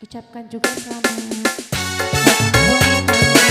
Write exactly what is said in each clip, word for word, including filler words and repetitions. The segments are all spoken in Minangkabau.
Ucapkan juga selamat datang buat Bapak Ibu kami.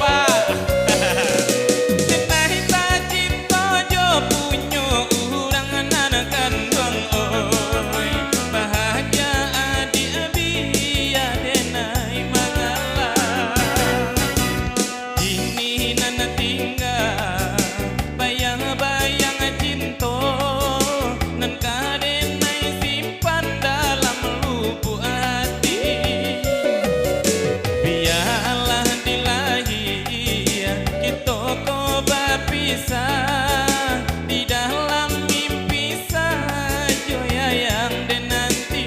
Pak. Denai tacinto jo punyo urang nan kanduang, oi, bahagia adiak bia denai mangalah. Kini nan tingga bayang-bayang cinto, nan ka denai simpan dalam lubuak ati. Bialah di lahia kito ko bapisah, di dalam mimpi sajo ya yang den nanti.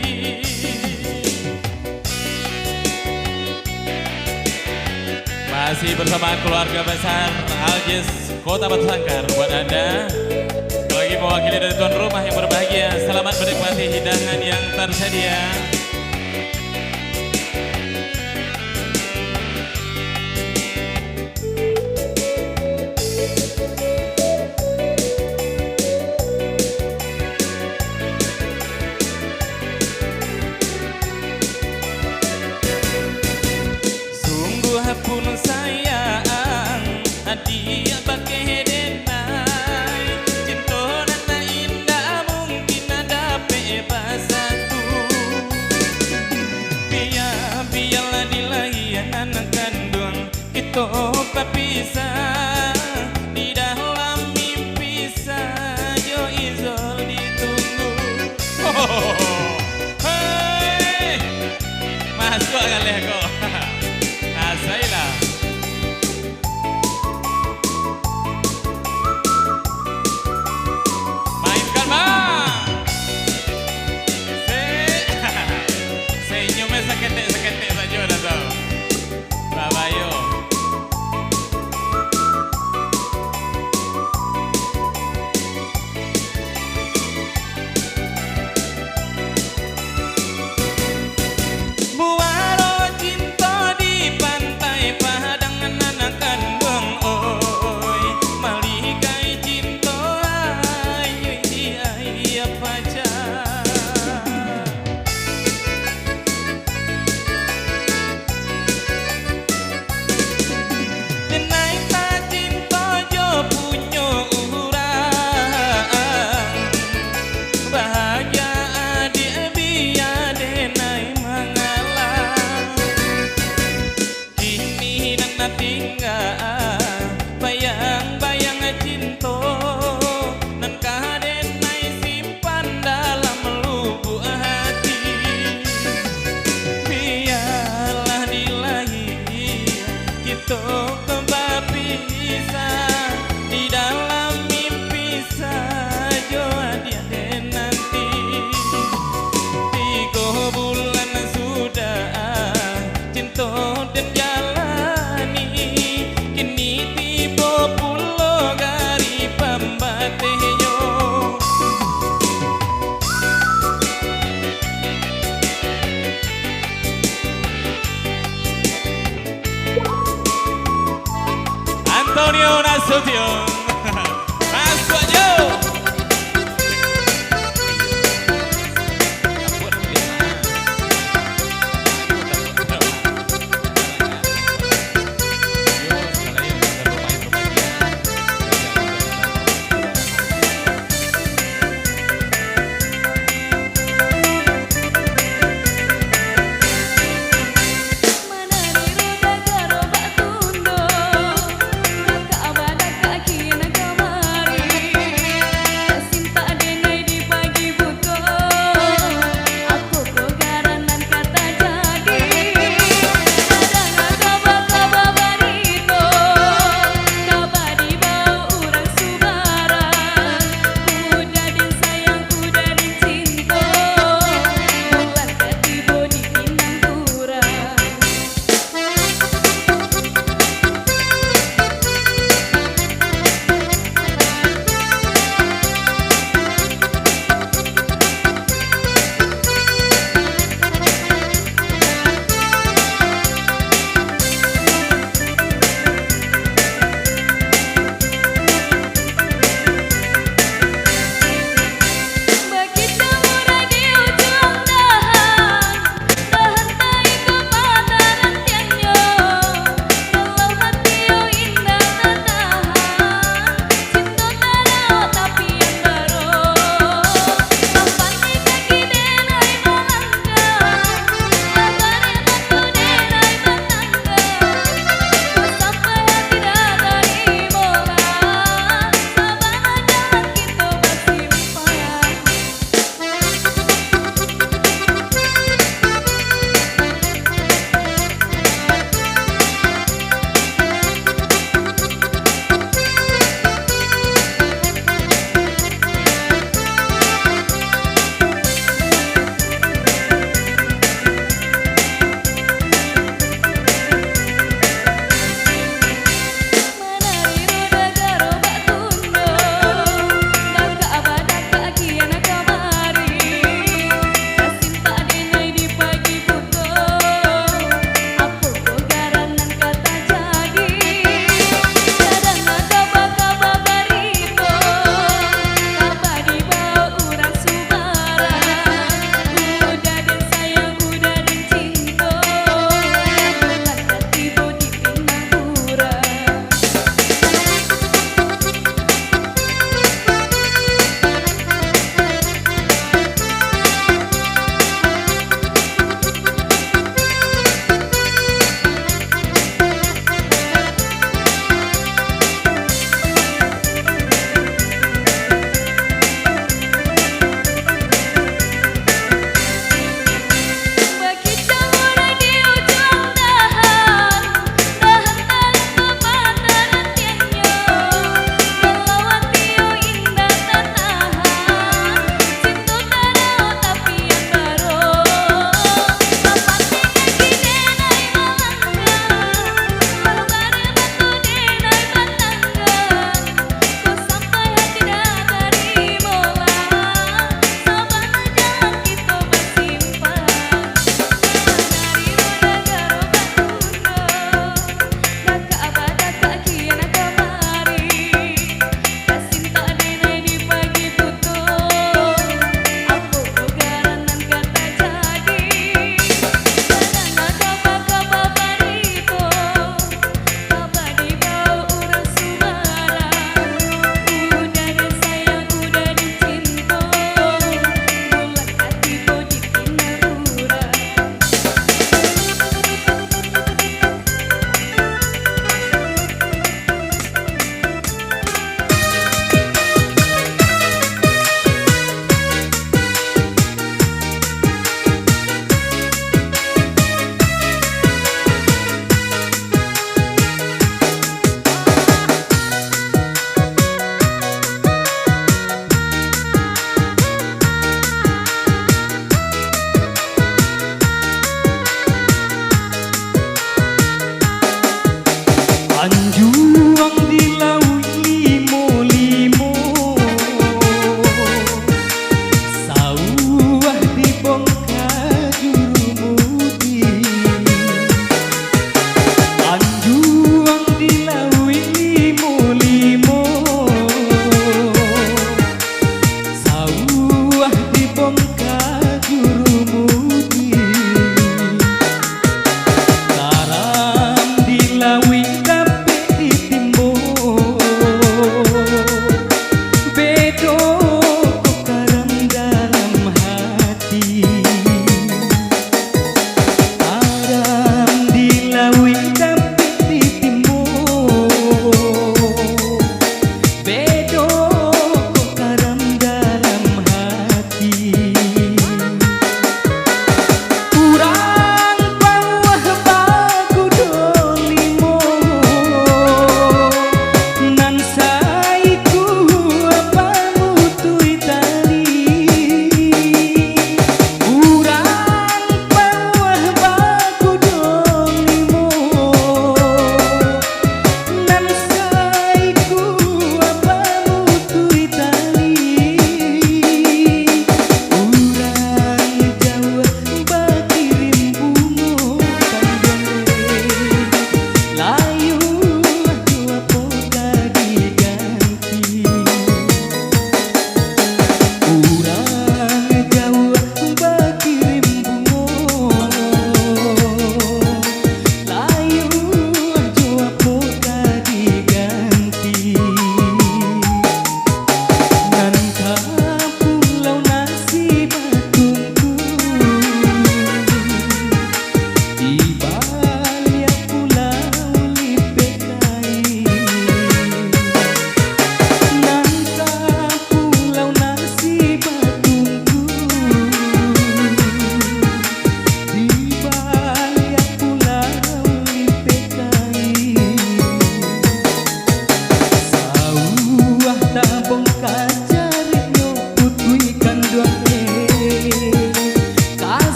Masih bersama keluarga besar Aljis Kota Batu Sangkar buat Anda. Sekali lagi mewakili dari tuan rumah yang berbahagia, selamat menikmati hidangan yang tersedia. Sungguah pun sayang adiak bakeh denai, cinto nan indak mungkin dapek basatu. Bia-, bialah di lahia nan kanduang kito bapisah, di dalam mimpi sajo Izul ditunggu. Hei! Masuak galeh ko. Asailah. Mainkan, Bang. Se-, senyumnya saketek-saketek sajo dah tu. Babayo. Muaro cinto di Pantai Padang nan kanduang, oi, malikai cinto ayui di aia paja. Denai tacinto jo punyo urang, bahagia adiak bia denai mangalah. Kini nan tingga bayang-bayang cinto, nan ka denai simpan dalam lubuak hati. Bialah di lahia kito ko bapisah, di dalam mimpi sajo adiak den nanti. Tigo bulan sudah cinto den jalani, kini tibo pulo ari pambatehnyo. Antonio Nasution. Masuak jo. Manari roda garobak tundo, dakak badakak kini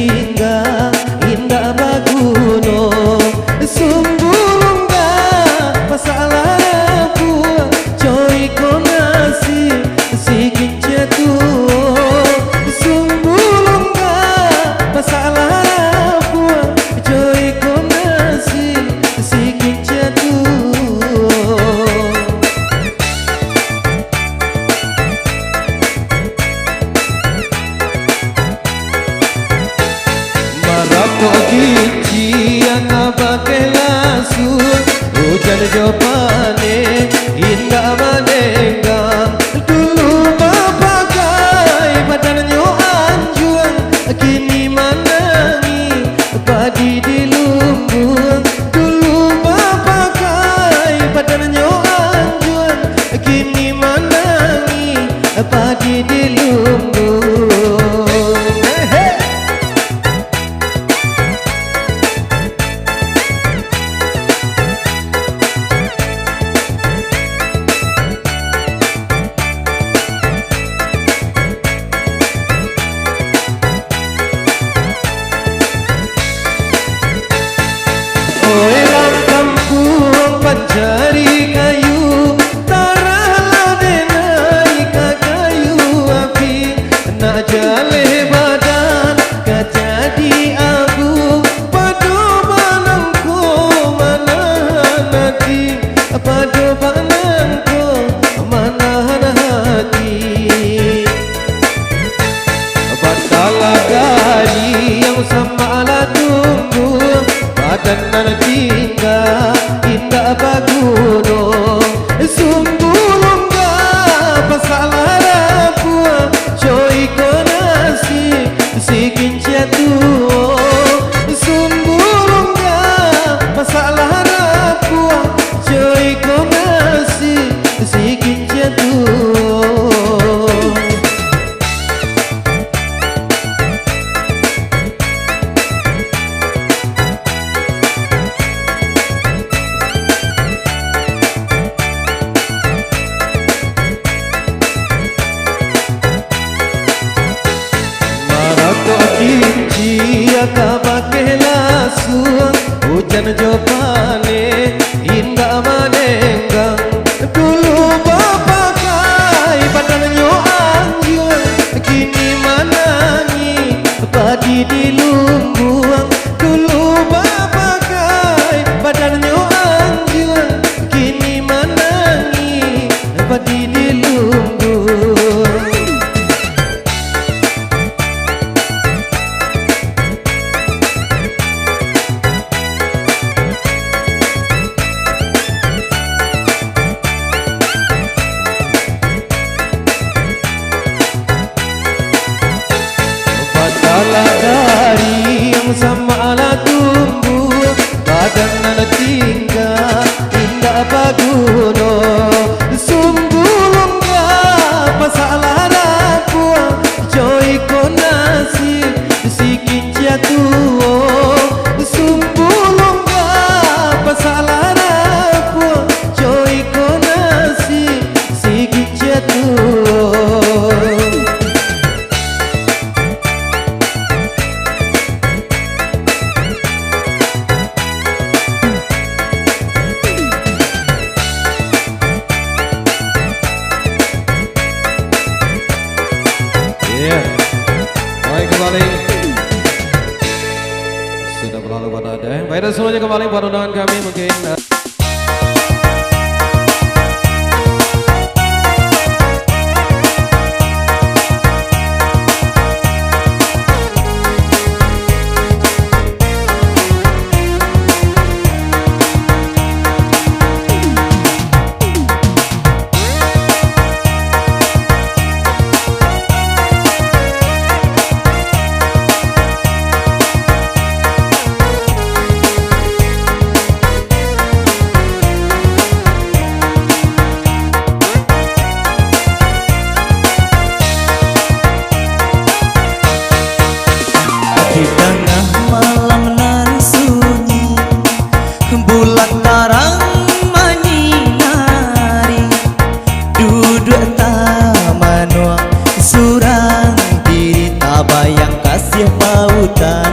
tingga, indak baguno. Sumbu lungga, masalah rapuak, jo iko nasib si kincia tuo. Sumbu lungga, masalah rapuak, jo iko nasib si kincia tuo. Maratok kincia ka bakeh lasuang, ujan jo paneh indak badenggang. Dulu bapakai badannyo anjuang, kini manangih padi di lumbuang. Dulu bapakai badannyo anjuang, kini manangih padi di lumbuang. Hei, hei. Urang kampuang pancari kayu, tarah lah denai ka kayu api, nak jaleh badan ka jadi abu, pado banangko manahan ati, pado banangko manahan ati. Batalah gariang samak lah tumbuah, badan nan tingga indak baguno. Sumbu lungga, pasak lah rapuak, jo iko nasib si kincia tuo. Sumbu lungga, pasak lah rapuak, jo iko nasib si kincia tuo. Maratok kincia ka bakeh lasuang, ujan jo paneh indak badenggang. Dulu bapakai badannyo anjuang, kini manangih padi di lumbuang. Dulu bapakai badannyo anjuang, kini manangih padi di lumbuang. Batalah gariang samak lah tumbuah, badan nan tingga indak baguno. Sumbu lungga, pasak lah rapuak, jo iko nasib si kincia tuo. Sumbu lungga, pasak lah rapuak, jo iko nasib si kincia tuo. Iya. Baik, kembali. Sudah berlalu pada ada. Baik, dan semuanya kembali buat undangan kami mungkin, eh, Di tangah malam nan sunyi, bulan tarang manyinari. Duduak tamanuang surang diri, tabayang kasih pautan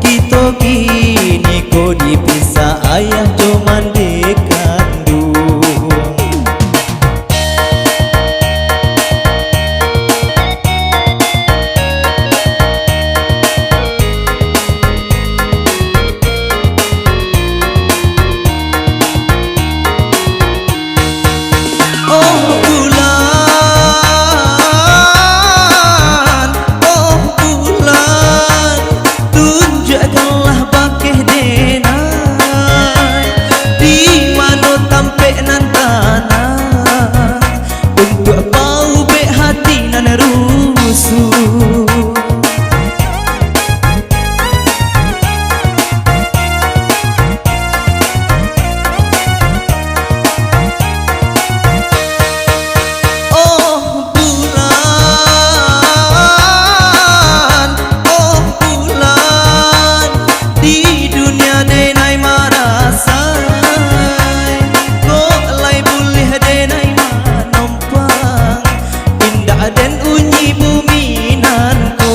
Kito kini ko dipisah, ayah jo mandeh kanduang. Oh bulan, oh bulan, tunjuakkanlah bakeh denai, di mano tampek nan tanang, untuak paubek hati nan rusuh. Oh bulan, oh bulan, di dunia denai marasai, kok lai buliah denai manom- pang, indak den unyi bumi nan ko,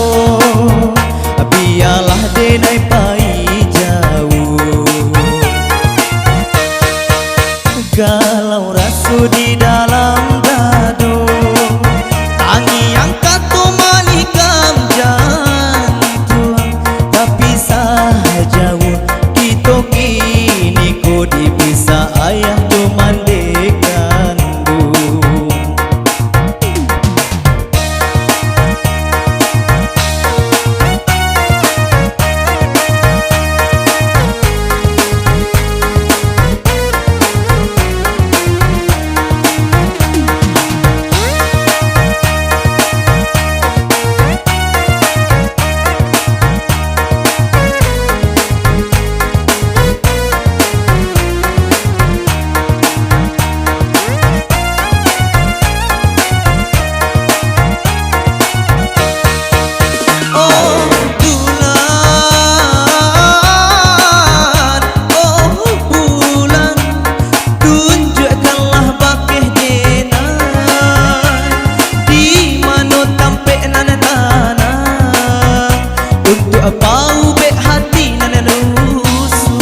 bialah denai pai jauah. Galau raso di dalam dado, tangiang kato manikam jantuang, tapisah jauah. Kito kini ko dipisah, ayah jo mandeh kanduang. Oh bulan, oh bulan, tunjuakkanlah bakeh denai, di mano tampek nan tanang, untuak paubek hati nan rusuh.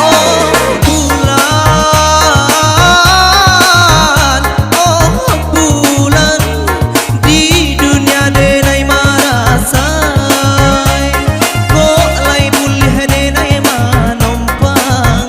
Oh bulan, oh bulan, di dunia denai marasai, kok lai buliah denai manompang,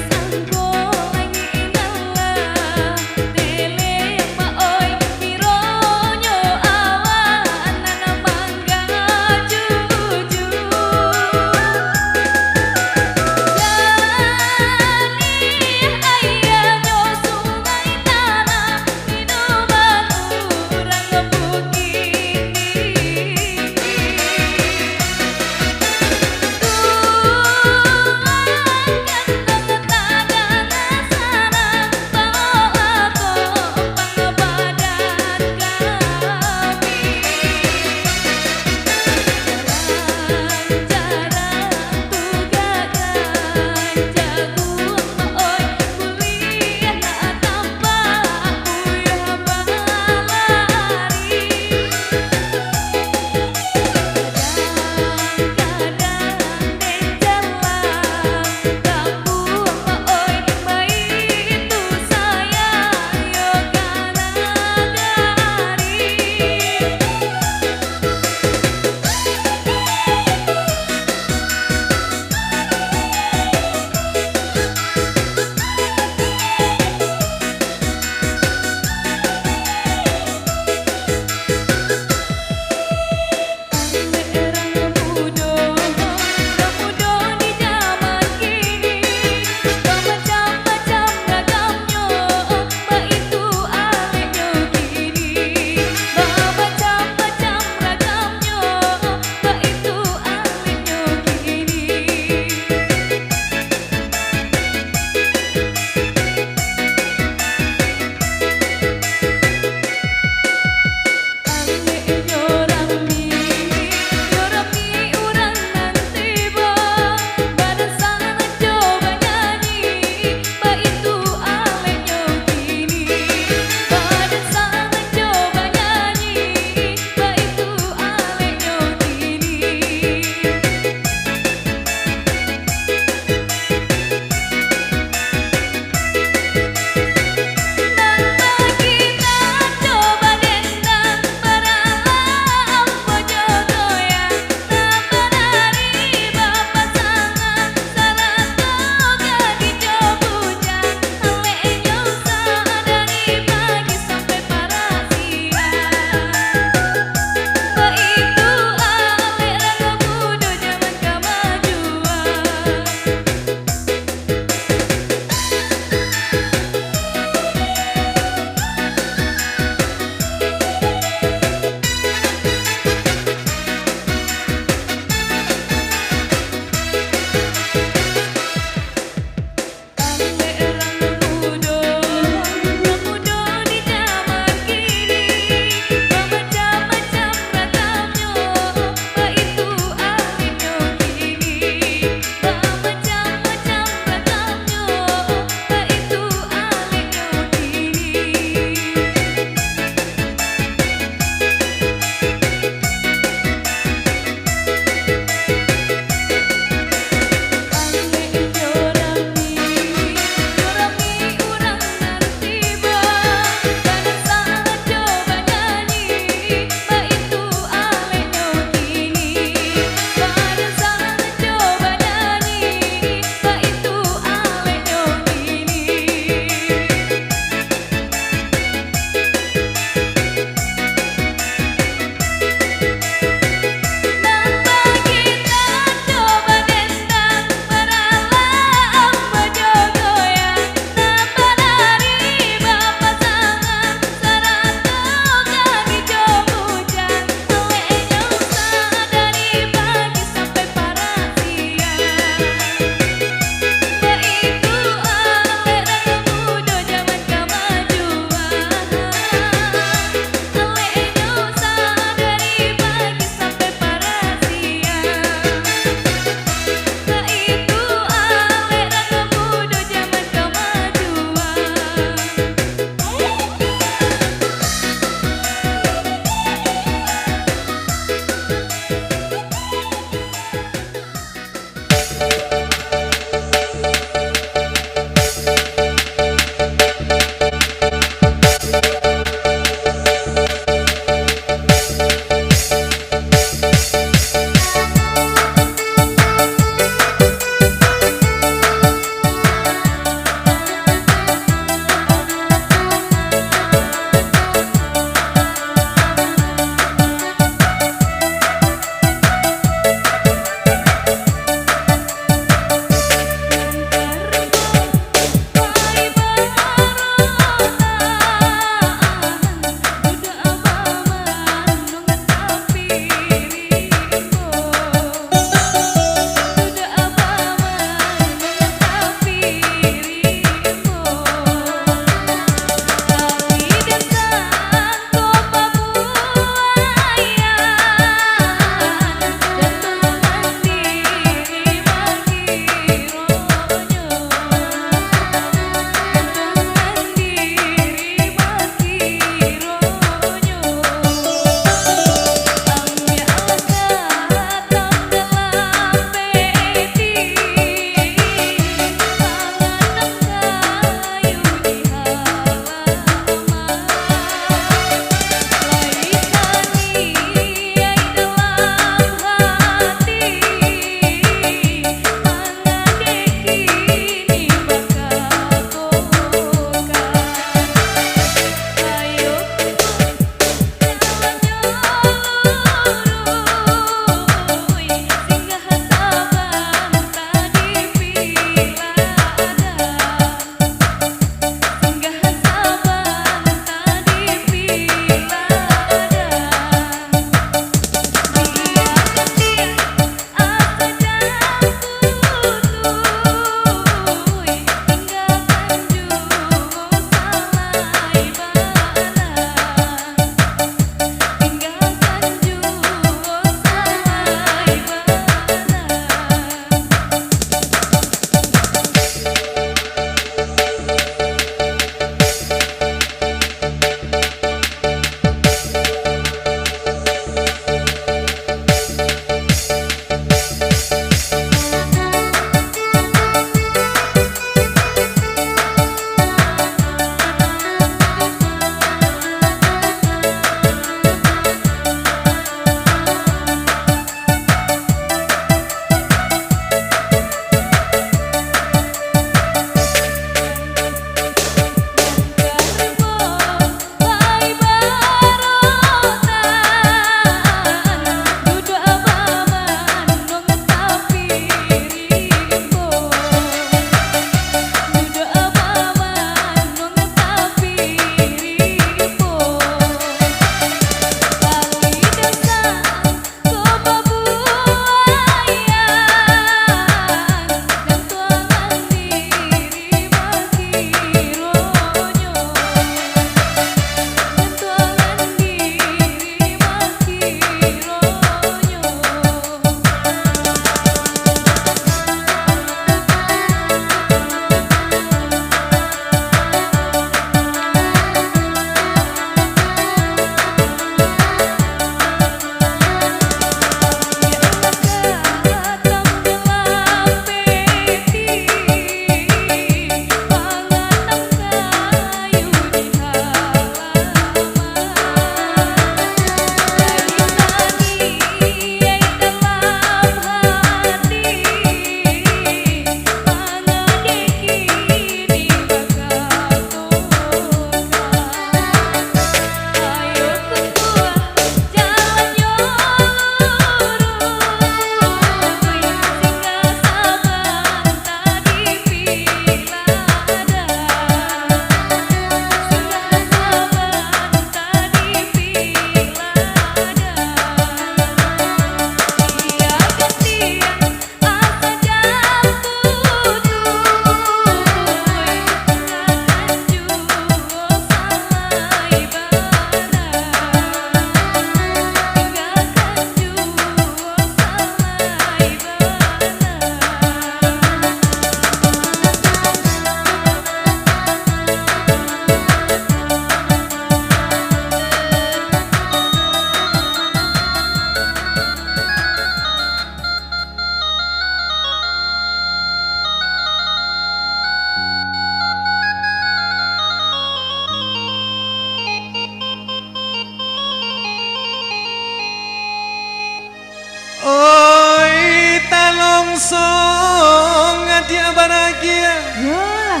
Dia baragia, yolah,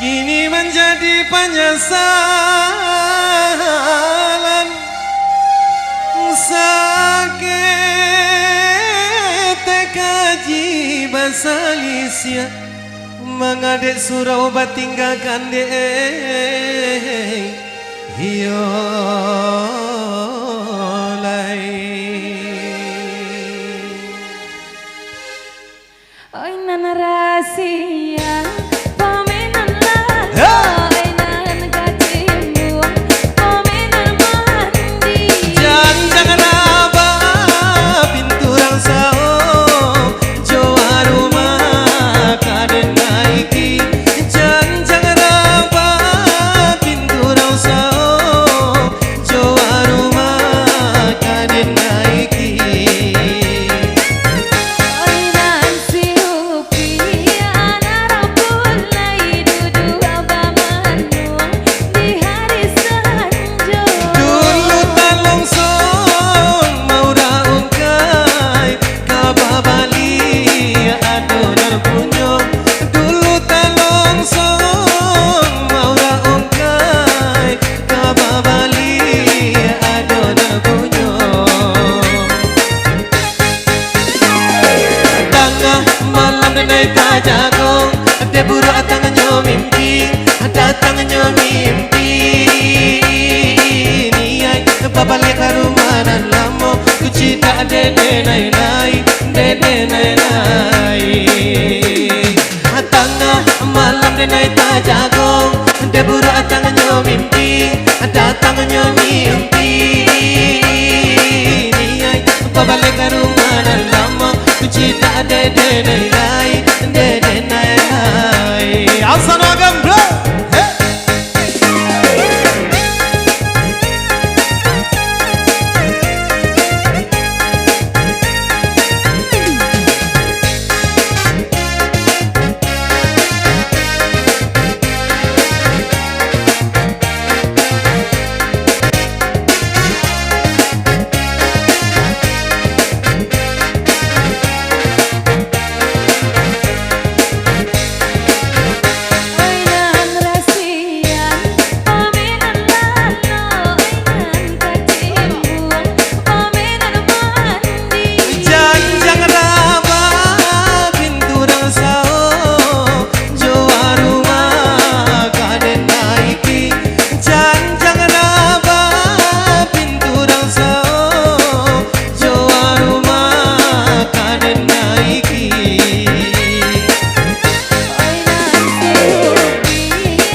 kini manjadi panyasalan. Saketek kaji basalisiah, mangadek surau batinggakan dek, iyo lai. Oi nan rasia, pamenan lalo, oi nan kacimbuang, pamenan mandi. Janjang rabah pintu rang sawo, jo arumah ka den naiki. Janjang rabah pintu rang sawo, jo arumah ka den naiki. Oi nan si Upi, anak rampun lai duduak bamanuang di hari sanjo. Dulu Talongsong maurah ungkai, ka babali ado nan punyo. Dulu Talongsong maurah ungkai, ka babali ado nan punyo. Tangah malam den ai tajagong, dek buruak datangnyo mimpi, datangnyo mimpi. Niaik babaliak ka rumah nan lamo, kucidak dek den ai lai, dek den ai lai. Tangah malam den ai tajagong, dek buruak datangnyo mimpi, datangnyo mimpi. Niaik babaliak ka rumah nan lamo, kucidak dek den ai lai, dek den ai lai. Asano Agam, bro. Hey. Janjang rabah pintu rang sawo, jo arumah ka den naiki. Janjang rabah pintu rang sawo, jo arumah ka den naiki. Oi nan si Upi,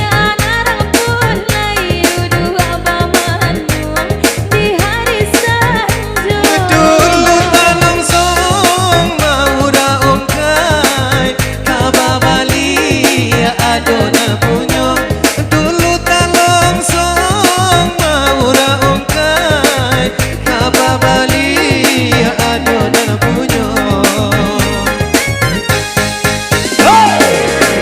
anak rampun lai duduak bamanuang di hari sanjo. Dulu Talongsong maurah ungkai, ka babali ado nan punyo. Dulu Talongsong maurah ungkai, ka babali ado nan punyo.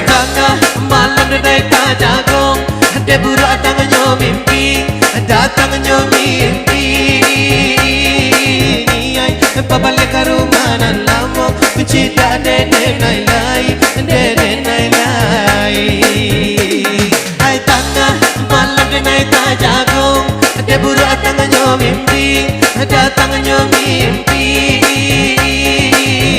Tangah malam den ai tajagong, dek buruak datangnyo mimpi, datangnyo mimpi. Niaik babaliak ka rumah nan lamo, kucidak dek den ai lai, dek den ai lai. Ai tangah malam den ai tajagong, dek buruak datangnyo mimpi, datangnyo mimpi.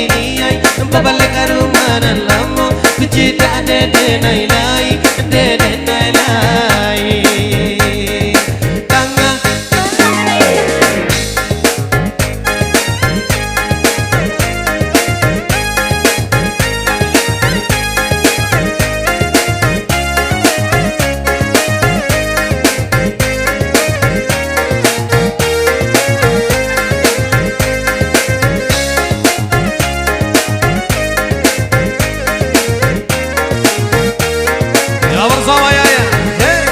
Niaik babaliak ka rumah nan lamo, kucidak dek den ai lai, dek den ai lai. Tangah Ya, bersama Yaya. Hey.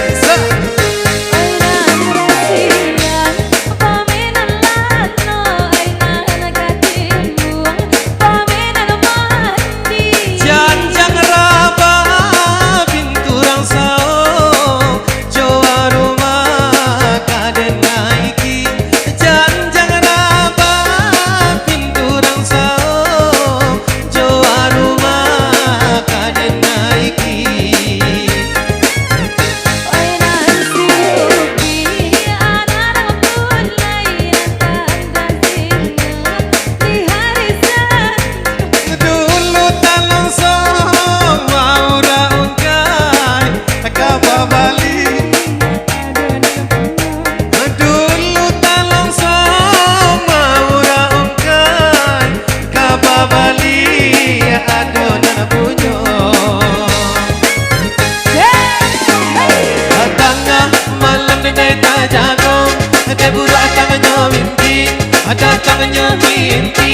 Datangnyo mimpi,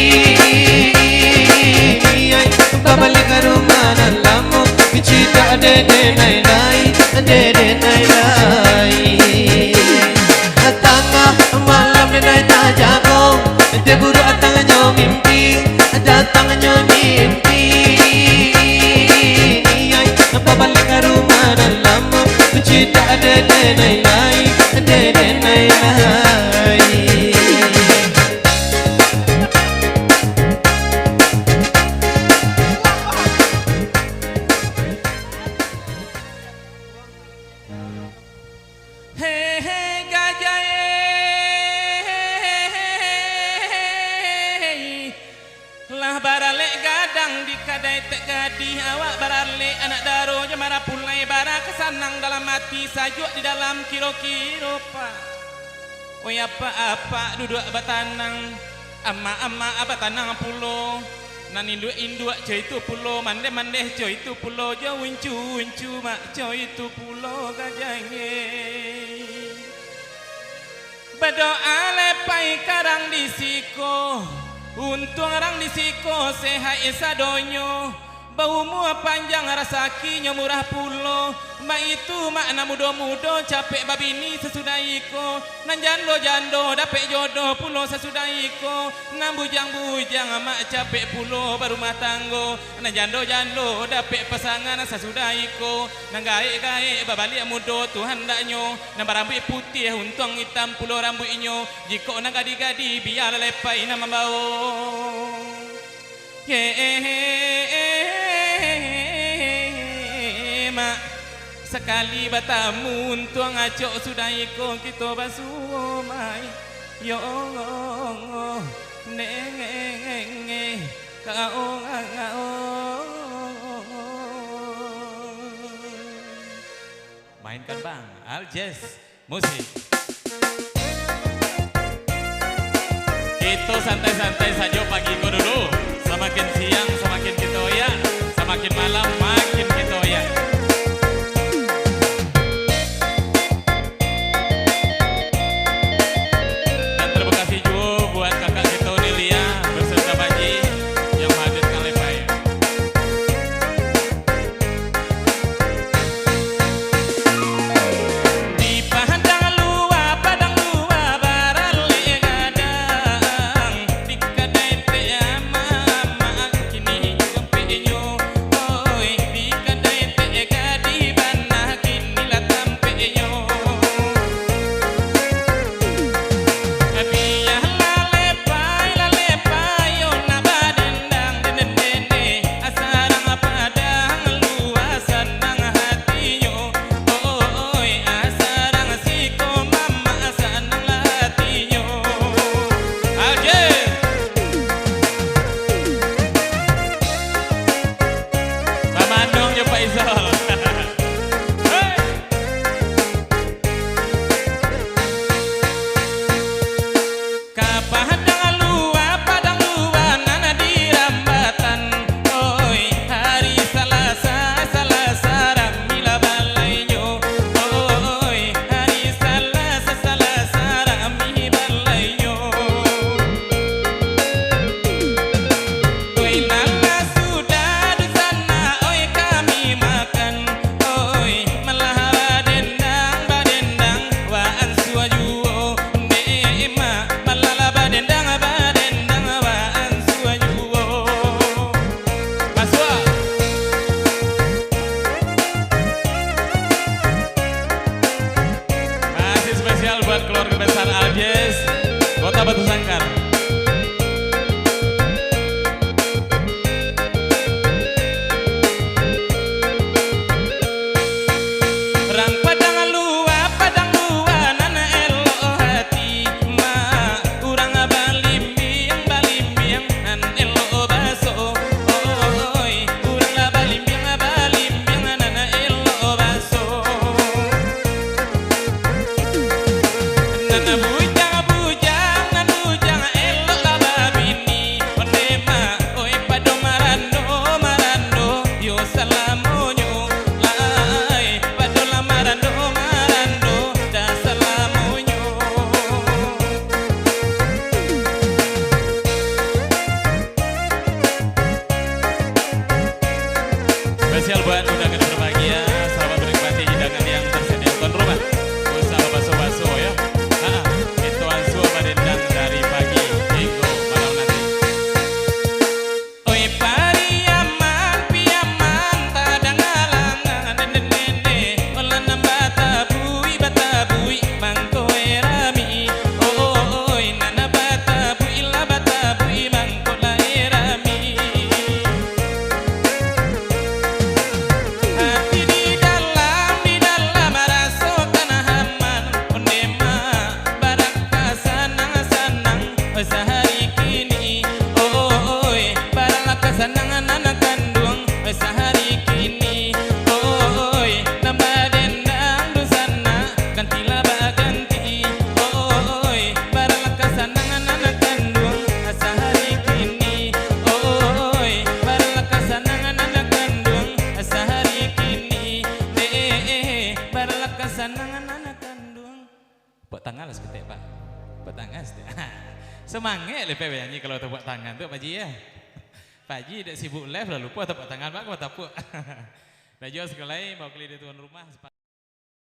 babaliak ka rumah nan lamo, citak dede nai lai, dede nai lai. Tangah malam dede nai tajago, dek buruak datangnyo mimpi, datangnyo mimpi. Babaliak ka rumah nan lamo, citak dede nai lai, dede nai lai. Hehe, gajah e. Lah baralek gadang di kadai tek gadih, awak baralek anak daro jo marapulai, bara ka sanang dalam ati, sajuak di dalam kiro-kiro, Pak. Oi apak-apak duduak batanang, amak-amak batanang pulo, nan induak-induak co itu pulo, mandeh-mandeh co itu pulo, jo uncu-uncu mak co itu pulo, gajah e. Badoa lepai ka rang di siko, untuang rang di siko sehaik sadonyo, baumua panjang rasakinyo murah pulo, baitu mak nan mudo-mudo capek babini sasudah iko, nan jando-jando dapek jodoh pulo sasudah iko, nan bujang-bujang mak capek pulo barumah tanggo, nan jando-jando dapek pasangan sasudah iko, nan gaek-gaek babaliak mudo tu handaknyo, nan barambuik putiah untuang itam pulo rambuiknyo, jikok nan gadih-gadih bialah lepai nan mambao. Ye, mak, sakali batamu untuang acok sudah iko kito basuo mai. Yo, neng. Mainkan, Bang, Aljez Musik. Kito santai-santai sajo pagi ko dulu. Samakin siang, samakin kito oyak. Samakin malam, makin kito oyak. Dan terima kasih juo buat kakak kito Nelia beserta Baji yang menghadirkan lepai. Di padang lua, padang lua baralek gadang, di kadai tek amak-amak kini tampeknyo, oi, di kadai tek gadih bana kini lah tampeknyo. Bialah lepai, lah lepai, yo nak badendang, dendeng-dendeng, asarang padang lua sanang hatinyo. Oi, asarang siko mamak sanang lah hatinyo. Aje. Mamanong jo Pak Isol. Hei. Ka padang lua, padang lua nan di Rambatan. Oi, hari Salasa, Salasa rami lah balainyo. Oi, hari Salasa, Salasa rami balainyo. Oi, nan lah sudah di sana, oi, kami makan. Oi, malah badendang, badendang, waan suo juo. Dek emak, malah lah badendang, badendang, waan suo juo. Masuak. Masih spesial buat keluarga besar Aljez, Kota Batu Sangkar. Rang padang lua, padang lua nan elok hati, mak. Urang balimbiang, balimbiang nan elok baso. Oi, urang lah balimbiang, balimbiang nan elok baso. Nan bujang, bujang, nan bujang elok lah babini. Onde ma, oi, pado marando, marando, yo salamonyo. Lai, pado lah marando, marando, dah salamonyo. Undangan berbahagia, selamat menikmati hidangan yang tersedia. Tuan rumah, usah babaso-baso, yo. Ha, itu ansua badendang dari pagi hinggo malam nanti. Oi, Pariaman, Piaman, tadanga langan, den, den, den, den. Olah nan batabuik, batabuik, mangko rami. Oi, nan batabuik, lah batabuik, mangko lah rami. Ati di dalam, di dalam raso tanah aman. Onde ma, baraka sanang-sanang, sahari kini. Oi, baraka sanang nan kanduang, sahari kini. Oi, nan badendang dunsanak, gantilah baganti. Oi, baraka sanang nan kanduang, sahari kini. Oi, baraka sanang nan kanduang, sahari kini. Eh, eh, eh, eh, baraka sanang nan kanduang. Tepuk tangan lah saketek, Pak. Tepuk tangan saketek. Semangat lah, Pak, banyanyi kalau tepuk tangan tu, Pak Haji, ya. Pak Haji dak sibuk live lah, lupo tepuk tangan, Pak, kok tepuk. Dah juo sakali lai, mawakili dari tuan rumah.